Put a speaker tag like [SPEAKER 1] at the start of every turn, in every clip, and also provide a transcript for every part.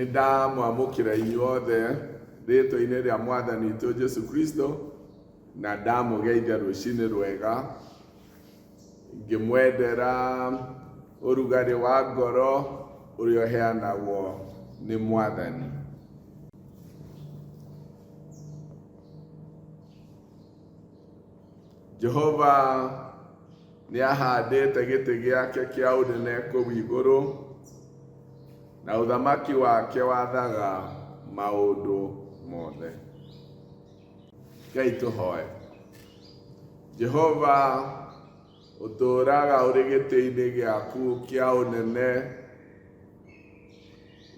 [SPEAKER 1] Nĩ ndamwamũkĩra inyuothe rĩtwa-inĩ rĩa Mwathani witũ Jesu Kristo na ndamũgeithia rũcinĩ rwega ngĩmwendera ũrugarĩ wa ngoro ũrĩa ũheanagwo nĩ Mwathani. Jehova nĩ ahandĩte gĩtĩ gĩake kĩa ũnene kũu igũrũ, na ũthamaki wake wathaga maũndũ mothe. Ngai tũhoe. Jehova ũtũũraga ũrĩ gĩtĩ-inĩ gĩaku kĩa ũnene,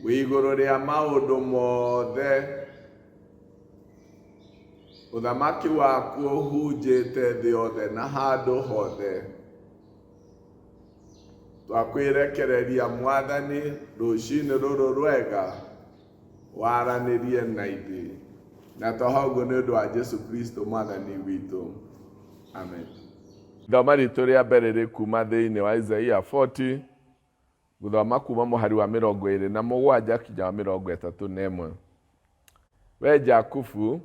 [SPEAKER 1] wĩ igũrũ rĩa maũndũ mothe. Ũthamaki waku ũhunjĩte thĩ yothe na handũ hothe. Twakwĩrekereria Mwathani rũcinĩ rũrũ rwega waranĩrie na ithuĩ. Na twahoya ũguo nĩ ũndũ wa Jesu Kristo Mwathani witũ. Amen. Ithoma ritũ rĩa mbere rĩ kuma thĩinĩ wa Isaia 40 Gũthoma kuma mũhari wa 27 kinya wa 31. Wee Jakubu,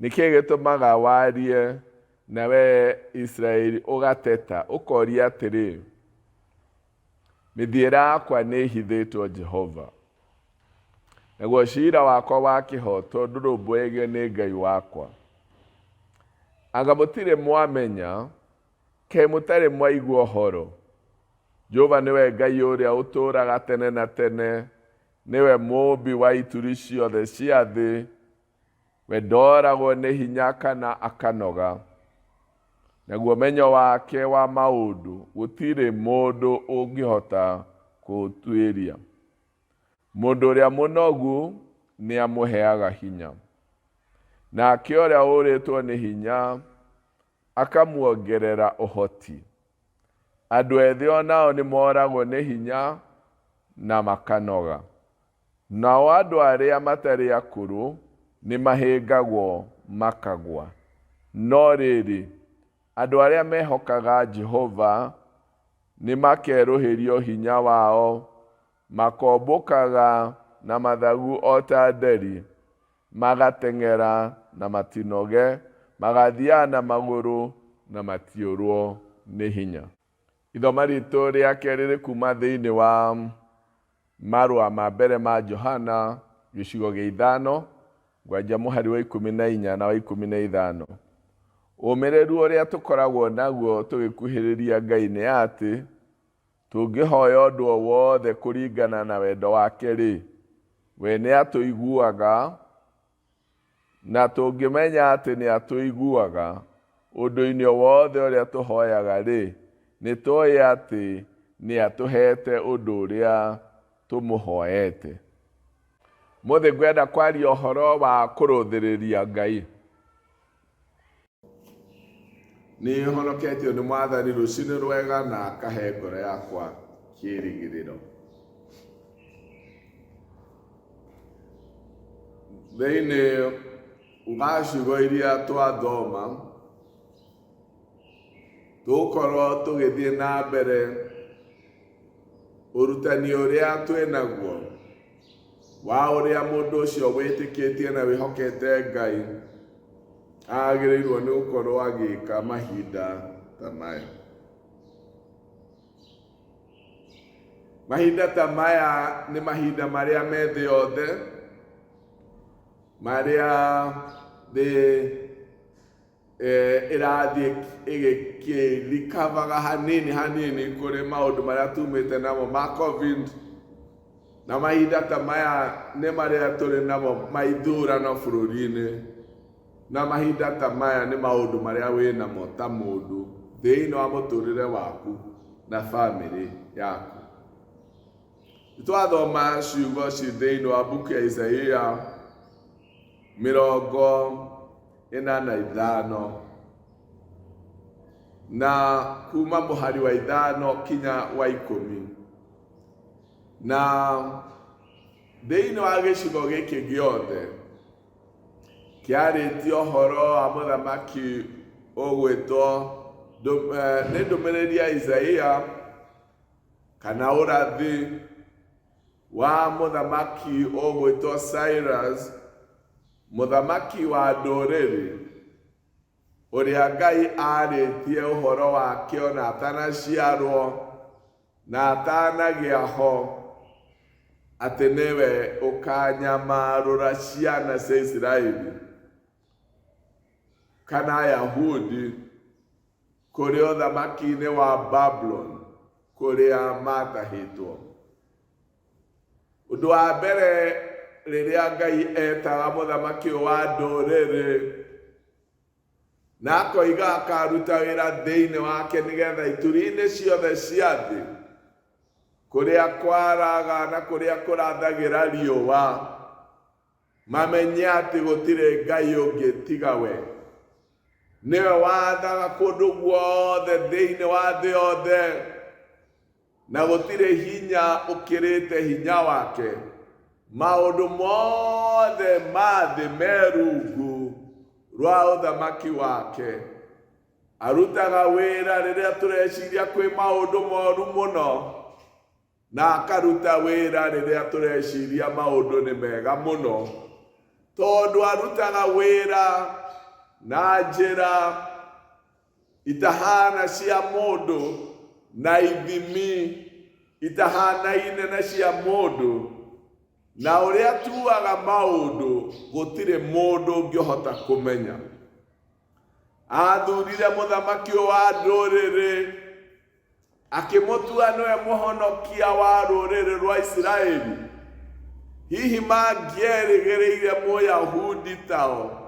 [SPEAKER 1] nĩ kĩĩ gĩtũmaga warie, na wee Isiraeli ũgateta, ũkoria atĩrĩ, Mĩthiĩre yakwa nĩĩhithĩtwo Jehova, naguo ciira wakwa wa kĩhooto ndũrũmbũyagio nĩ Ngai wakwa? Anga mũtirĩ mwamenya, Kaĩ mũtarĩ mwaigua ũhoro? Jehova nĩwe Ngai ũrĩa ũtũũraga tene na tene, nĩwe Mũũmbi wa ituri ciothe cia thĩ. We ndooragwo nĩ hinya kana akanoga, naguo ũmenyo wake wa maũndũ gũtirĩ mũndũ ũngĩhota kũũtuĩria. Mũndũ ũrĩa mũnogu nĩamũheaga hinya, nake ũrĩa ũũrĩtwo nĩ hinya akamuongerera ũhoti. Andũ ethĩ o nao nĩ moragwo nĩ hinya na makanoga, nao andũ arĩa matarĩ akũrũ nĩ mahĩngagwo makagwa. No rĩrĩ, andũ arĩa mehokaga Jehova nĩ makerũhĩrio hinya wao, makombũkaga na mathagu o ta nderi. Magateng'era na matinoge, magathiaga na magũrũ na matiũrwo nĩ hinya. Ithoma ritũ rĩa kerĩ rĩ kuma thĩinĩ wa marũa ma mbere ma Johana gĩcigo gĩa ithano, ngwanja mũhari wa 14 na wa 15. Ũmĩrĩru ũrĩa tũkoragwo naguo tũgĩkuhĩrĩria Ngai nĩ atĩ, Tũngĩhoya ũndũ o wothe kũringana na wendo wake-rĩ, we nĩatũiguaga, na tũngĩmenya atĩ nĩatũiguaga ũndũ-inĩ o wothe ũrĩa tũhoyaga-rĩ, nĩtũĩ atĩ nĩatũheete ũndũ ũrĩa tũmũhoete. Ũmũthĩ ngwenda kwaria ũhoro wa kũrũthĩrĩria Ngai. Nĩ honoketio nĩ Mwathani rũcinĩ rwega na akahe ngoro yakwa kĩĩrĩgĩrĩro. Thĩinĩ wa ciugo iria twathoma, tũgũkorwo tũgĩthiĩ na mbere ũrutani ũrĩa twĩ naguo wa ũrĩa mũndũ ũcio wĩtĩkĩtie na wĩhokete Ngai agĩrĩirwo nĩ gũkorwo agĩka mahinda ta maya. Mahinda ta maya nĩ mahinda marĩa me thĩ yothe, marĩa thĩ ĩrathiĩ ĩgĩkĩrikavaga hanini hanini kũrĩ maũndũ marĩa tumĩte namo ma Covid, na mahinda ta maya nĩ marĩa tũrĩ namo ma ithurano bũrũri-inĩ, na mahinda ta maya nĩ maũndũ marĩa wĩ namo ta mũndũ thĩinĩ wa mũtũrĩre waku na bamĩrĩ yaku. Twathoma ciugo ci thĩinĩ wa mbuku ya Isaia 45 na kuma mũhari wa 5 kinya wa 10. Na thĩinĩ wa gĩcigo gĩkĩ gĩothe kĩarĩtie ũhoro wa mũthamaki ũgwĩtwo nĩ ndũmĩrĩri ya Isaia kana ũrathi. wa mũthamaki ũgwĩtwo Cyrus, mũthamaki wa ndũrĩrĩ, ũrĩa Ngai aarĩtie ũhoro wake ona atanaciarwo na atanagĩa ho, atĩ nĩwe ũkanyamarũra ciana cia Isiraeli kana Ayahudi kũrĩ ũthamaki-inĩ wa Babuloni kũrĩa maatahĩtwo. Ũndũ wa mbere rĩrĩa Ngai etaga mũthamaki ũyũ wa ndũrĩrĩ na akoiga akaruta wĩra thĩinĩ wake nĩgetha ituri-inĩ ciothe cia thĩ kũrĩa kwaraga na kũrĩa kũrathagĩra riũa mamenye atĩ gũtirĩ Ngai ũngĩ tiga we. Nĩwe wathaga kũndũ guothe thĩinĩ wa thĩ yothe, na gũtirĩ hinya ũkĩrĩte hinya wake. Maũndũ mothe ma thĩ me rungu rwa ũthamaki wake. Arutaga wĩra rĩrĩa tũreciria kwĩ maũndũ moru mũno, na akaruta wĩra rĩrĩa tũreciria maũndũ nĩ mega mũno, tondũ arutaga wĩra na njĩra itahana cia mũndũ na ithimi itahanaine na cia mũndũ, na ũrĩa atuaga maũndũ gũtirĩ mũndũ ũngĩhota kũmenya. Athurire mũthamaki ũyũ wa ndũrĩrĩ akĩmũtua nĩwe mũhonokia wa rũrĩrĩ rwa Isiraeli. Hihi mangĩerĩgĩrĩire Mũyahudi tao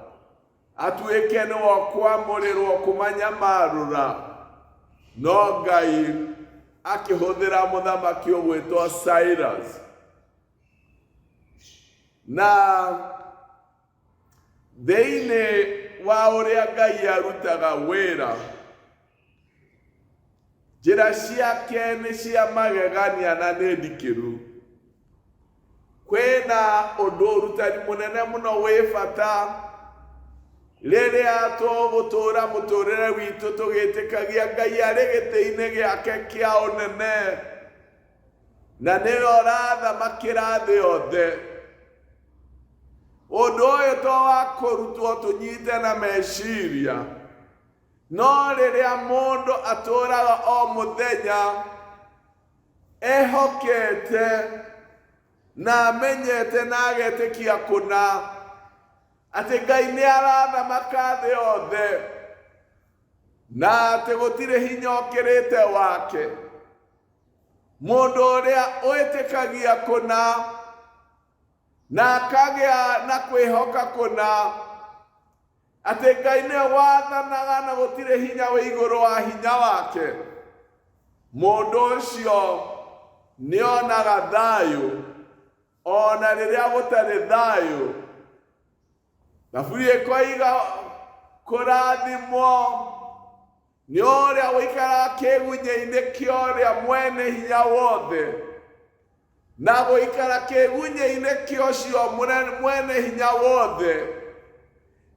[SPEAKER 1] atuĩke nĩwe ũkwamũrĩrwo kũmanyamarũra, no Ngai akĩhũthĩra mũthamaki ũgwĩtwo Cyrus na thĩinĩ wa ũrĩa Ngai arutaga wĩra. Njĩra ciake nĩ cia magegania na nĩ ndikĩru. Kwĩna ũndũ ũrutani mũnene mũno wĩ bata rĩrĩa tũgũtũũra mũtũũrĩre witũ tũgĩtĩkagia Ngai arĩ gĩtĩ-inĩ gĩake kĩa ũnene na nĩwe ũrathamakĩra thĩ yothe. Ũndũ ũyũ to wa kũrutwo tũnyite na meciria, No rĩrĩa mũndũ atũũraga o mũthenya ehokete na amenyete na agetĩkia kũna atĩ Ngai nĩ arathamaka thĩ yothe na atĩ gũtirĩ hinya ũkĩrĩte wake, mũndũ ũrĩa wĩtĩkagia kũna na akagĩa na kwĩhoka kũna atĩ Ngai nĩwe wathanaga na gũtirĩ hinya wĩ igũrũ wa hinya wake, mũndũ ũcio nĩonaga thayũ ona rĩrĩa gũtarĩ thayũ. Thaburi ĩkoiga kũrathimwo nĩ ũrĩa ũikaraga kĩgunyĩ-inĩ kĩa ũrĩa mwene hinya wothe, na gũikara kĩgunyĩ-inĩ kĩa ũcio mwene hinya wothe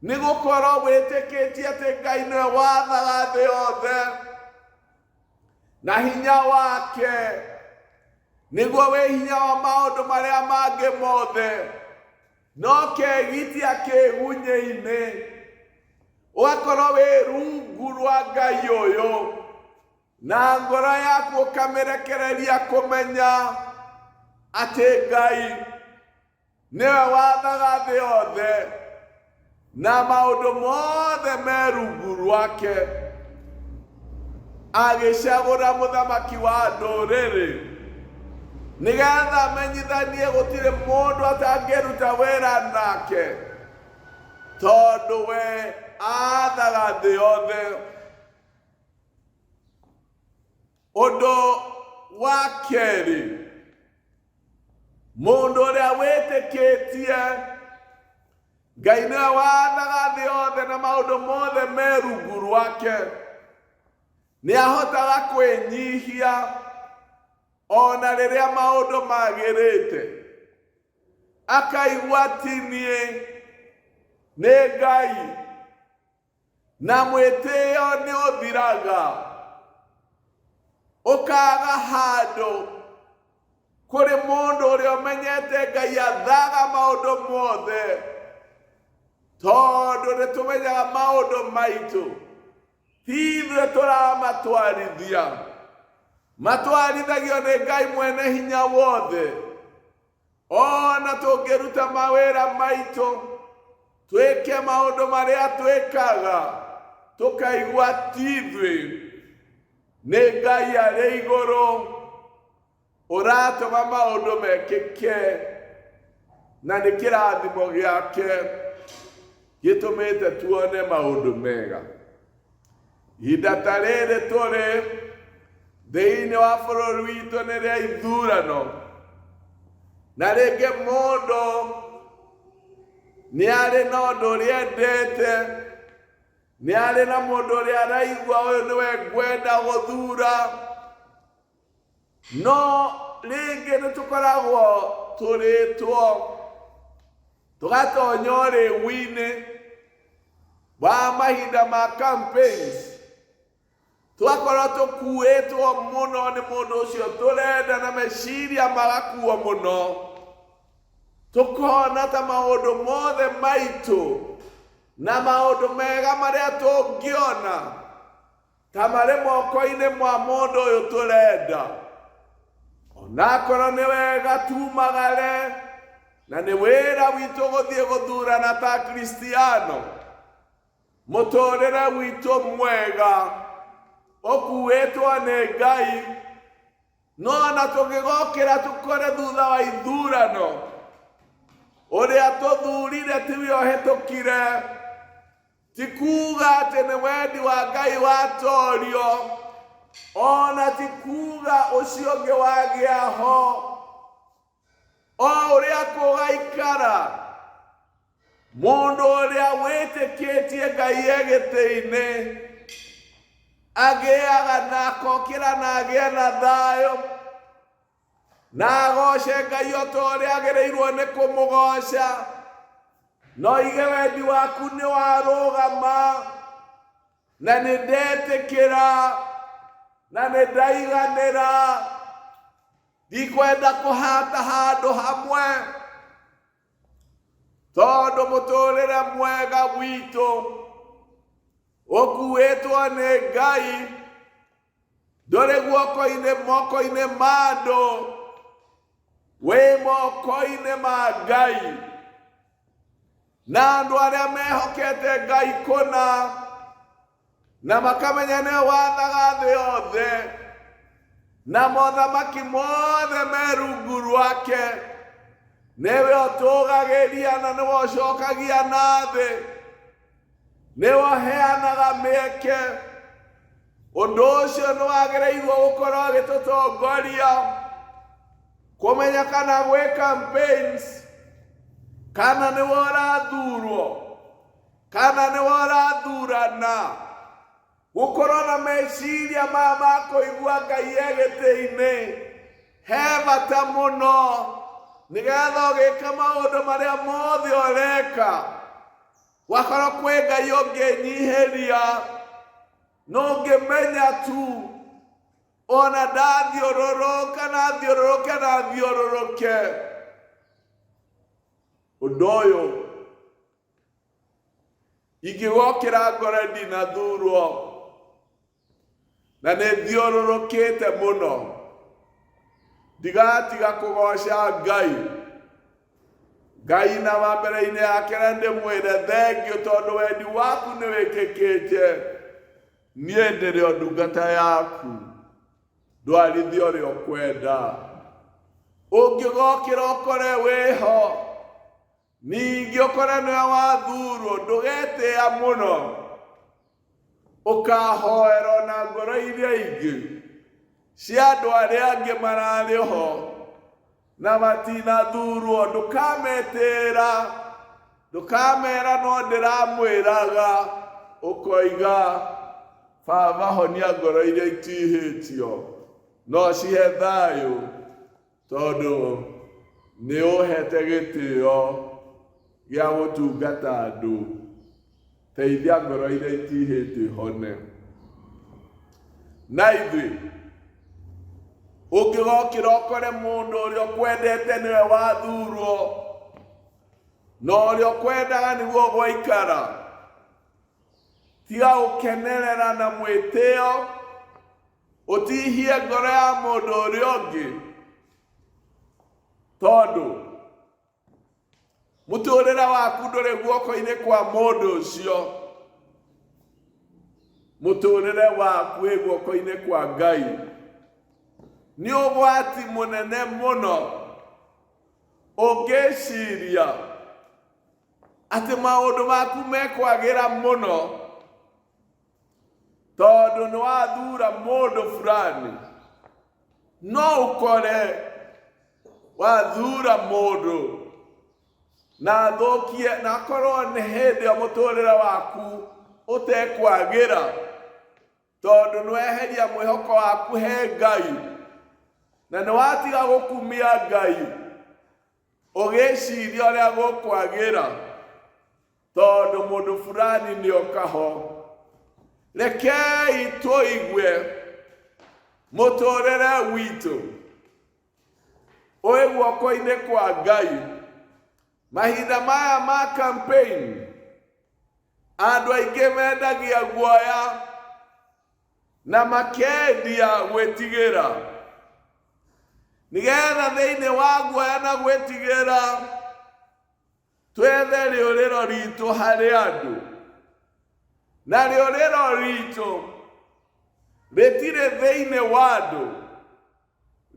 [SPEAKER 1] nĩ gũkorwo wĩtĩkĩtie atĩ Ngai nĩwe wathaga thĩ yothe na hinya wake nĩguo wĩ hinya wa maũndũ marĩa mangĩ mothe. No kegitia kĩgunyĩ-inĩ ũgakorwo wĩ rungu rwa Ngai ũyũ na ngoro yaku ũkamĩrekereria kũmenya atĩ Ngai nĩwe wathaga thĩ yothe na maũndũ mothe me rungu rwake. Agĩcagũra mũthamaki wa ndũrĩrĩ nĩgetha amenyithanie gũtirĩ mũndũ atangĩruta wĩra nake, tondũ we aathaga thĩ yothe. Ũndũ wa kerĩ, mũndũ ũrĩa wĩtĩkĩtie Ngai nĩwe wathaga thĩ yothe na maũndũ mothe me rungu rwake, nĩ ahotaga kwĩnyihia ona rĩrĩa maũndũ magĩrĩte, akaigua ti niĩ nĩ Ngai, na mwĩtĩo nĩ ũthiraga ũkaga handũ. Kũrĩ mũndũ ũrĩa ũmenyete Ngai athaga maũndũ mothe, tondũ nĩ tũmenyaga maũndũ maitũ ti ithuĩ tũramatwarithia, matwarithagio nĩ Ngai mwene hinya wothe. Ona tũngĩruta mawĩra maitũ, twĩke maũndũ marĩa twĩkaga, tũkaigua ti ithuĩ, nĩ Ngai arĩ igũrũ ũratũma maũndũ mekĩke, na nĩ kĩrathimo gĩake gĩtũmĩte tuone maũndũ mega. Ihinda ta rĩrĩ tũrĩ thĩinĩ wa bũrũri witũ nĩ rĩa ithurano, na rĩngĩ mũndũ nĩ arĩ na ũndũ ũrĩa endete, nĩ arĩ na mũndũ ũrĩa araigua ũyũ nĩwe ngwenda gũthura, no rĩngĩ nĩ tũkoragwo tũrĩtwo tũgatonya ũrĩu-inĩ wa mahinda ma campaigns, tũgakorwo tũkuĩtwo mũno nĩ mũndũ ũcio tũrenda na meciria magakuo mũno, tũkona ta maũndũ mothe maitũ na maũndũ mega marĩa tũngĩona ta marĩ moko-inĩ ma mũndũ ũyũ tũrenda. Onakorwo nĩ wega tumagare na nĩ wĩra witũ gũthiĩ gũthurana ta Kristiano, mũtũrĩre witũ mwega ũkuĩtwo nĩ Ngai. No ona tũngĩgokĩra tũkore thutha wa ithurano ũrĩa tũthurire tiwe ũhĩtũkire, ti kuga atĩ nĩ wendi wa Ngai watorio, ona ti kuga ũcio ũngĩ wagĩa ho. O ũrĩa kũgaikara, mũndũ ũrĩa wĩtĩkĩtie Ngai e gĩtĩ-inĩ agĩaga na akokĩra na agĩe na thayũ na agoce Ngai o ta ũrĩa agĩrĩirwo nĩ kũmũgoca. No ige wendi waku nĩ warũgama na nĩ ndetĩkĩra na nĩ ndaiganĩra, ndikwenda kũhata handũ hamwe, tondũ mũtũrĩre mwega witũ ũkuĩtwo nĩ Ngai, ndũrĩ guoko-inĩ moko-inĩ ma andũ, wĩ moko-inĩ ma Ngai. Na andũ arĩa mehokete Ngai kũna na makamenya nĩwe wathaga thĩ yothe na mothamaki mothe me rungu rwake, nĩwe ũtũgagĩria na nĩwe ũcokagia na thĩ, nĩwe ũheanaga mĩeke. Ũndũ ũcio nĩ wagĩrĩirwo gũkorwo ũgĩtũtongoria kũmenya kana gwĩ campaigns, kana nĩwe ũrathurwo, kana nĩwe ũrathurana, gũkorwo na meciria maya ma kũigua Ngai e gĩtĩ-inĩ he bata mũno, nĩgetha ũgĩka maũndũ marĩa mothe ũreka, gwakorwo kwĩ Ngai ũngĩnyihĩria, no ũngĩmenya tu ona ndathiũrũrũka na thiũrũrũke na thiũrũrũke ũndũ ũyũ ingĩgokĩra ngore ndinathurwo na nĩ thiũrũrũkĩte mũno, ndigatiga kũgoca Ngai. Ngai na wa mbere-inĩ yake na ndĩmwĩre thengiũ tondũ wendi waku nĩ wĩkĩkĩte, niĩ ndĩrĩ o ndungata yaku, ndwarithia ũrĩa ũkwenda. Ũngĩgokĩra ũkore wĩho, ningĩ ũkore nĩwe wathurwo, ndũgetĩa mũno, ũkahoera ona ngoro iria ingĩ cia andũ arĩa angĩ mararĩ ho na matinathurwo, ndũkametĩra, ndũkamera no ndĩramwĩraga, ũkoiga Baba honia ngoro iria itihĩtio, no cihe thayũ, tondũ nĩ ũhete gĩtĩo gĩa gũtungata andũ. Teithia ngoro iria itihĩtio ihone. Na ithuĩ Ũngĩgokĩra ũkore mũndũ ũrĩa ũkwendete nĩwe wathurwo, na ũrĩa ũkwendaga nĩguo ũgũikara. Tiga gũkenerera na mwĩtĩo, ũtihie ngoro ya mũndũ ũrĩa ũngĩ, tondũ mũtũrĩre waku ndũrĩ guoko-inĩ kwa mũndũ ũcio. Mũtũrĩre waku wĩ guoko-inĩ kwa Ngai. Nĩ ũgwati mũnene mũno ũngĩciria atĩ maũndũ maku mekwagĩra mũno tondũ nĩ wathura mũndũ fulani. No ũkore wathura mũndũ na athũkie, na akorwo nĩ hĩndĩ ĩyo mũtũrĩre waku ũtekwagĩra, tondũ nĩ weheria mwĩhoko waku he Ngai na nĩ watiga gũkumia Ngai, ũgĩciria ũrĩa gũkwagĩra tondũ mũndũ fulani nĩ oka ho. Rekei tũigue mũtũrĩre witũ ũĩ guoko-inĩ kwa Ngai. Mahinda maya ma campaign, andũ aingĩ mendagia guoya na makendia gwĩtigĩra, nĩgetha thĩinĩ wa guoya na gwĩtigĩra twethe rĩũrĩro ritũ harĩ andũ, na rĩũrĩro ritũ rĩtirĩ thĩinĩ wa andũ.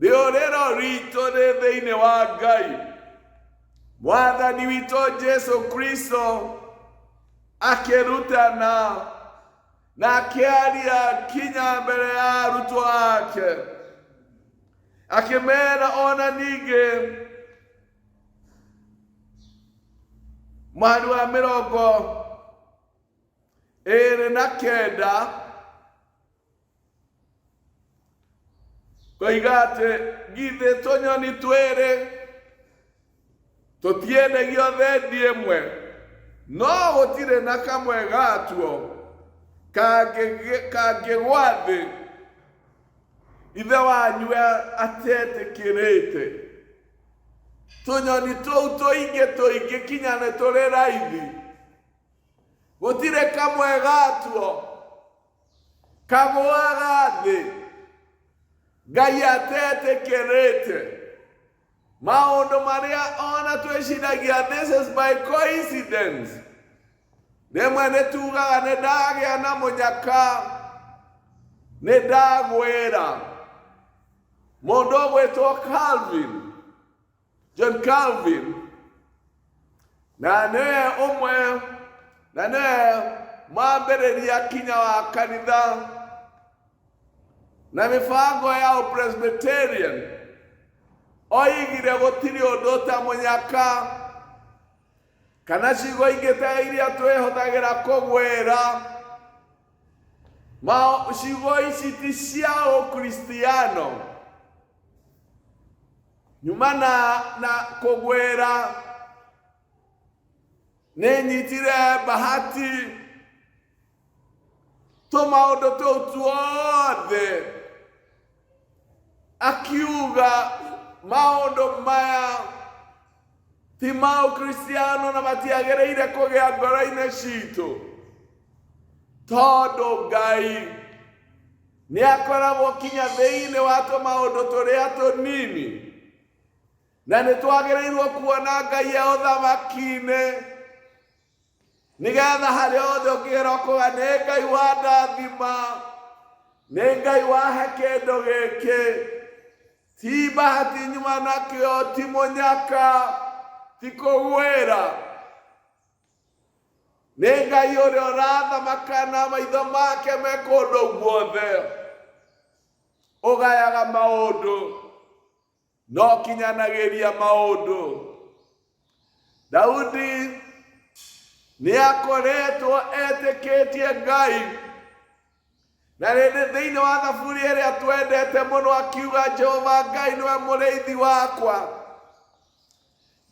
[SPEAKER 1] Rĩũrĩro ritũ rĩ thĩinĩ wa Ngai. Mwathani witũ Jesu Kristo akĩrutana na akĩaria kinya mbere ya arutwo ake, akĩmera ona ningĩ mweri wa 29 koiga atĩ githĩ tũnyoni twĩrĩ tũtiendagio thendi ĩmwe, no gũtirĩ na kamwe gatuo kangĩgwa thĩ Ithe wanyu atetĩkĩrĩte. Tũnyoni tũu tũingĩ tũingĩ kinya nĩ tũrĩ raithi, gũtirĩ kamwe gatuo kagũaga thĩ Ngai atetĩkĩrĩte. Maũndũ marĩa ona twĩciragia this is by coincidence, rĩmwe nĩ tugaga nĩ ndagĩa na mũnyaka, nĩ ndagwĩra. Mũndũ ũgwĩtwo Calvin, John Calvin, na nĩwe ũmwe na nĩwe mwambĩrĩria kinya wa kanitha na mĩbango ya Presbyterian, oigire gũtirĩ ũndũ ta mũnyaka kana ciugo ingĩ ta iria twĩhũthagĩra kũgwĩra. Ciugo ici ti cia Ũkristiano. Nyuma na kũgwĩra nĩ nyitire bahati, tũmaũndũ tũu tuothe akiuga maũndũ maya ti ma Ũkristiano na matiagĩrĩire kũgĩa ngoro-inĩ citũ, tondũ Ngai nĩ akoragwo kinya thĩinĩ wa tũmaũndũ tũrĩa tũnini, na nĩ twagĩrĩirwo kuona Ngai e ũthamaki-inĩ, nĩgetha harĩa hothe ũngĩgera ũkauga nĩ Ngai wandathima, nĩ Ngai wahe kĩndũ gĩkĩ, ti bahati nyuma nakĩo, ti mũnyaka, ti kũgwĩra. Nĩ Ngai ũrĩa ũrathamaka na maitho make me kũndũ guothe, ũgayaga maũndũ na ũkinyanagĩria maũndũ. Daudi nĩ akoretwo etĩkĩtie Ngai, na rĩndĩ thĩinĩ wa thaburi ĩrĩa twendete mũno akiuga, Jehova Ngai nĩwe mũrĩithi wakwa,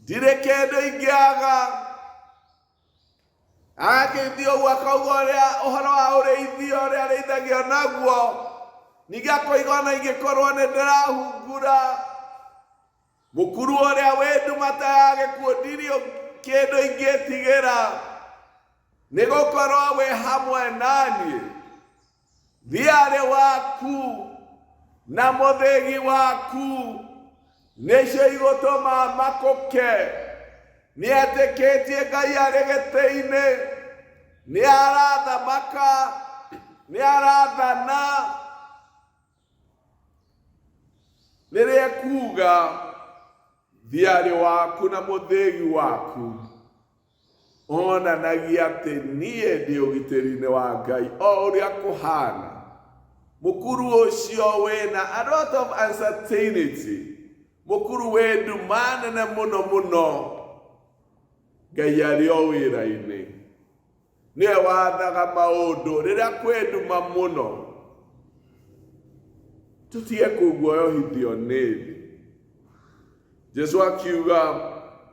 [SPEAKER 1] ndirĩ kĩndũ ingĩaga. Agakĩthiĩ ũguo akauga ũrĩa ũhoro wa ũrĩithio ũrĩa arĩithagio naguo. Ningĩ akoiga ona ingĩkorwo nĩ ndĩrahungura mũkuru ũrĩa wĩ nduma ta ya gĩkuũ, ndirĩ kĩndũ ingĩtigĩra, nĩ gũkorwo wĩ hamwe naniĩ. Thiarĩ waku na mũthĩgi waku nĩcio igũtũma makũke. Nĩ etĩkĩtie Ngai arĩ gĩtĩ-inĩ, nĩ arathamaka, nĩ arathana. Rĩrĩa ekuga thiarĩ waku na mũthĩgi waku, onanagia atĩ niĩ ndĩ ũgitĩri-inĩ wa Ngai o ũrĩa kũhana. Mũkuru ũcio wĩna a lot of uncertainty, mũkuru wĩ nduma nene mũno mũno, Ngai arĩ o wĩra-inĩ. Nĩwe wathaga maũndũ rĩrĩa kwĩ nduma mũno. Tũtige kũguoyohithio nĩ thĩ. Jesu akiuga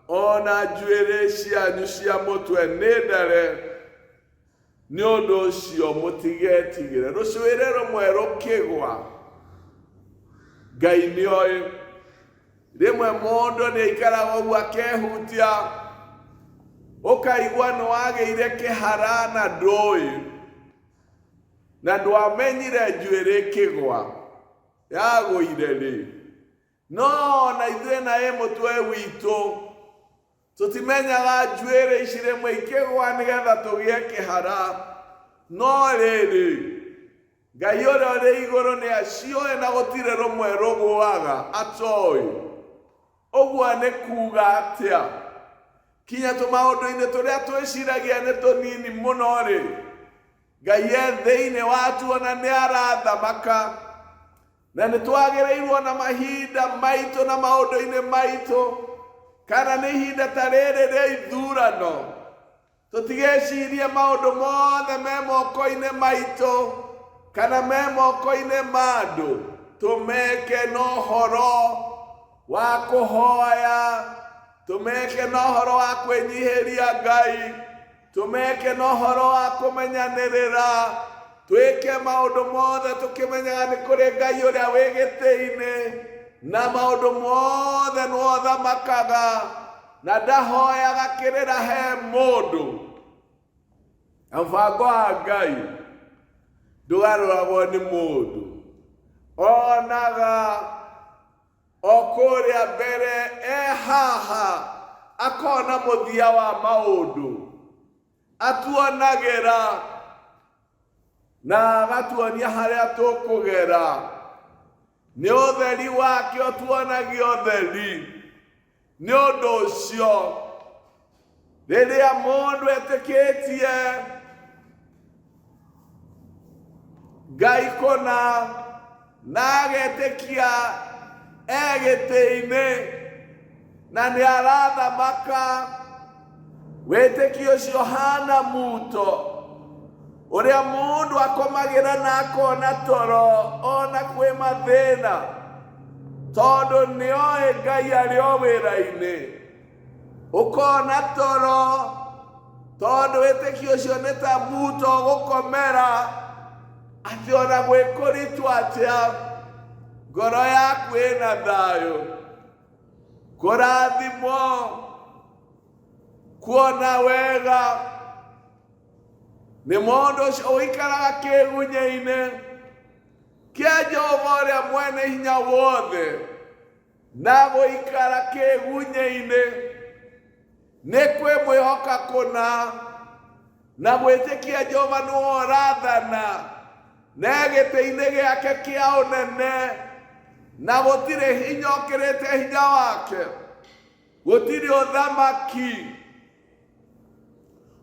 [SPEAKER 1] ona njuĩrĩ cianyu cia mũtwe nĩ ndare, nĩ ũndũ ũcio mũtigetigĩre. Rũcuĩrĩ rũmwe rũkĩgwa, Ngai nĩoĩ. Rĩmwe mũndũ nĩ aikaraga ũguo akehutia, ũkaigua nĩ wagĩire kĩhara na ndũĩ, na ndwamenyire njuĩrĩ ĩkĩgwa yagũire rĩ. No ona ithuĩ na ĩ mũtwe witũ tũtimenyaga njuĩrĩ ici rĩmwe ikĩgwa nĩgetha tũgĩe kĩhara. No rĩrĩ, Ngai ũrĩa ũrĩ igũrũ nĩ acioĩ na gũtirĩ rũmwe rũgũaga atoĩ. Ũguo nĩ kuuga atĩa? Kinya tũmaũndũ-inĩ tũrĩa twĩciragia nĩ tũnini mũno-rĩ, Ngai e thĩinĩ watuo na nĩ arathamaka. Na nĩ twagĩrĩirwo na mahinda maitũ na maũndũ-inĩ maitũ, kana nĩ ihinda ta rĩrĩ rĩa ithurano, tũtigecirie maũndũ mothe me moko-inĩ maitũ kana me moko-inĩ ma andũ, tũmeke na ũhoro wa kũhoya, tũmeke na ũhoro wa kwĩnyihĩria Ngai, tũmeke na ũhoro wa kũmenyanĩrĩra, twĩke maũndũ mothe tũkĩmenyaga nĩ kũrĩ Ngai ũrĩa wĩ gĩtĩ-inĩ, na maũndũ mothe nĩwe ũthamakaga na ndahoyaga kĩrĩra he mũndũ. Na mũbango wa Ngai ndũgarũragwo nĩ mũndũ, onaga o kũrĩa mbere e haha akona mũthia wa maũndũ, atuonagĩra na agatuonia harĩa tũkũgera. Nĩ ũtheri wake ũtuonagia ũtheri. Nĩ ũndũ ũcio rĩrĩa mũndũ etĩkĩtie Ngai kũna na agetĩkia e gĩtĩ-inĩ na nĩ arathamaka, wĩtĩkio ũcio hana muto ũrĩa mũndũ akomagĩra na akona toro ona kwĩ mathĩna, tondũ nĩoĩ Ngai arĩ o wĩra-inĩ. Ũkona toro tondũ wĩtĩkio ũcio nĩ ta muto ũgũkomera, atĩ ona gwĩ kũritũ atĩa, ngoro yaku ĩna thayũ. Kũrathimwo, kuona wega nĩ mũndũ ũcio ũikaraga kĩgunyĩ-inĩ kĩa Jehova ũrĩa mwene hinya wothe, na gũikara kĩgunyĩ-inĩ nĩ kwĩmwĩhoka kũna na gwĩtĩkia Jehova nĩwe ũrathana na gĩtĩ-inĩ gĩake kĩa ũnene, na gũtirĩ hinya ũkĩrĩte hinya wake, gũtirĩ ũthamaki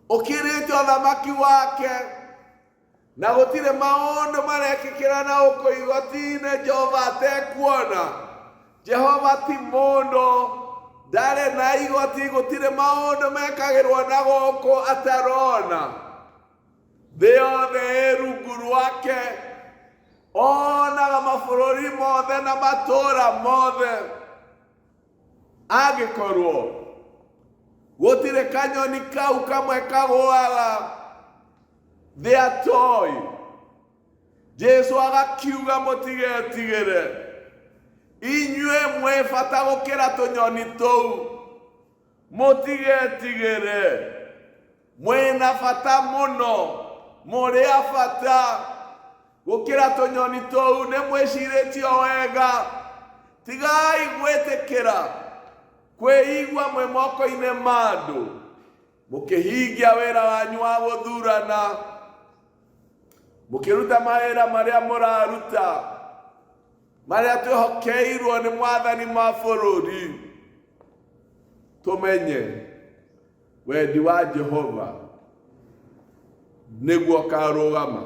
[SPEAKER 1] ũkĩrĩte ũthamaki wake, na gũtirĩ maũndũ marekĩkĩra na gũkũ igoti-inĩ Jehova atekuona. Jehova ti mũndũ, ndarĩ na igoti, gũtirĩ maũndũ mekagĩrwo na gũkũ atarona. Thĩ yothe ĩ rungu rwake, onaga mabũrũri mothe na matũũra mothe. Angĩkorwo gũtirĩ kanyoni kau kamwe kagũaga thĩ atoĩ, Jesu agakiuga mũtigetigĩre, inyuĩ mwĩ bata gũkĩra tũnyoni tũu. Mũtigetigĩre, mwĩna bata mũno, mũrĩ a bata gũkĩra tũnyoni tũu. Nĩ mwĩcirĩtio wega. Tigai gwĩtĩkĩra kwĩigua mwĩ moko-inĩ ma andũ mũkĩhingia wĩra wanyu wa gũthurana, mũkĩruta mawĩra marĩa mũraruta, marĩa twĩhokeirwo nĩ mwathani ma bũrũri. Tũmenye wendi wa Jehova nĩguo ũkarũgama.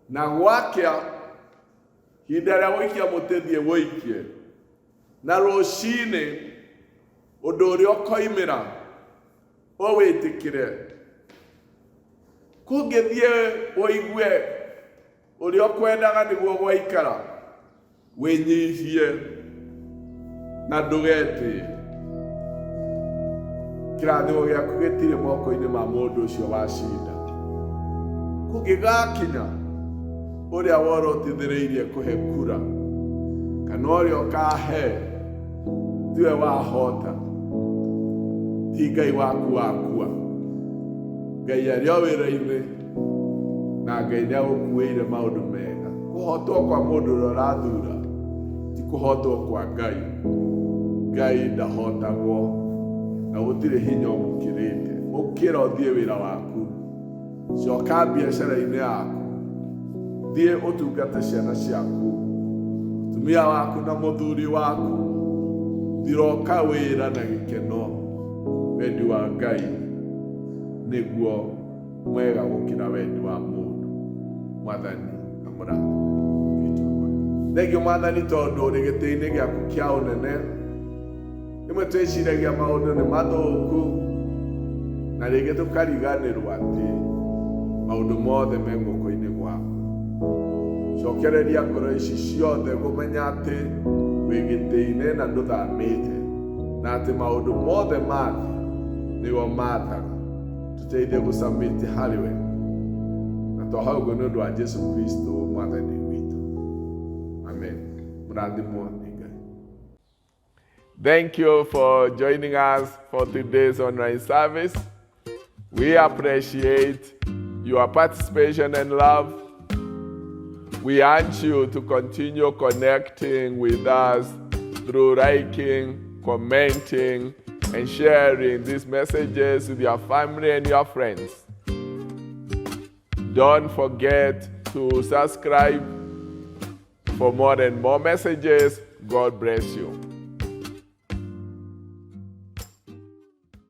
[SPEAKER 1] Na gwakĩa ihinda rĩa gũikia mũtĩ, thiĩ wũikie, na rũcinĩ ũndũ ũrĩa ũkoimĩra ũwĩtĩkĩre. Kũngĩthiĩ ũigue ũrĩa ũkwendaga nĩguo gwaikara, wĩnyihie na ndũgetĩe. Kĩrathimo gĩaku gĩtirĩ moko-inĩ ma mũndũ ũcio wacinda. Kũngĩgakinya ũrĩa worotithĩrĩirie kũhe kura kana ũrĩa ũkahe tiwe wahota, ti Ngai waku wakua. Ngai arĩ o wĩra-inĩ, na Ngai nĩ agũkuĩire maũndũ mega. Kũhotwo kwa mũndũ ũrĩa ũrathura ti kũhotwo kwa Ngai. Ngai ndahotagwo na gũtirĩ hinya ũmũkĩrĩte. Ũkĩra ũthiĩ wĩra waku, coka biacara-inĩ yaku, thiĩ ũtungate ciana ciaku, mũtumia waku na mũthuri waku. Thiroka wĩra na gĩkeno. Wendi wa Ngai nĩguo mwega gũkĩra wendi wa mũndũ. Mwathani amũrathime. Thengiũ Mwathani, tondũ ũrĩ gĩtĩ-inĩ gĩaku kĩa ũnene. Rĩmwe twĩciragia maũndũ nĩ mathũku, na rĩngĩ tũkariganĩrwo atĩ maũndũ mothe me guoko-inĩ gwaku. Cokereria ngoro ici ciothe kũmenya atĩ wĩ gĩtĩ-inĩ na ndũthamĩte, na atĩ maũndũ mothe ma thĩ nĩwe mathaga. Tũteithie gũcamĩte harĩ we, na twahoya ũguo nĩ ũndũ wa Jesu Kristo Mwathani witũ, amen. Mũrathimwo nĩ Ngai. Thank you for joining us for today's online service. We appreciate your participation and love. We urge you to continue connecting with us through liking, commenting, and sharing these messages with your family and your friends. Don't forget to subscribe for more and more messages. God bless you.